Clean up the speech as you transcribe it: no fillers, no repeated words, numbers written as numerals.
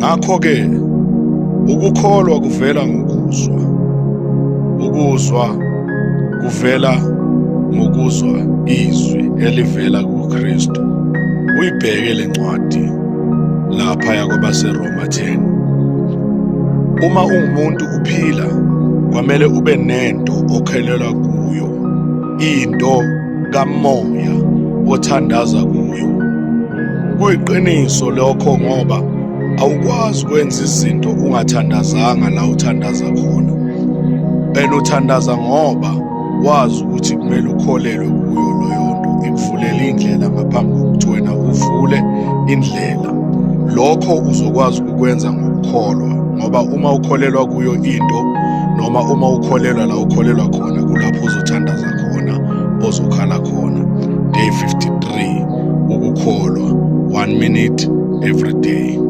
Ngakho-ke ukukholwa kuvela ngokuzwa, ukuzwa kuvela ngokuzwa izwi elivela kuKristu. Uyibheke le ncwadi lapha kwabaseRoma 10. Uma ungumuntu uphila, kwamele ube nento okholelwa kuyo, into kamoya othandaza kuyo. Kuyiqiniso lokho ngoba awukwazi ukwenza izinto ungathandazanga la uthandaza khona. And uthandaza ngoba wazi ukuthi kumele ukholelwe kuyo leyo nto, ikuvulela indlela ngaphambi kokuthi wena uvule indlela. Lokho uzokwazi ukukwenza ngokukholwa ngoba uma ukholelwa kuyo into noma uma ukholelwa la ukholelwa khona kulapho uzothandaza khona ozokhala khona. Day 53 ukukholwa 1 minute every day.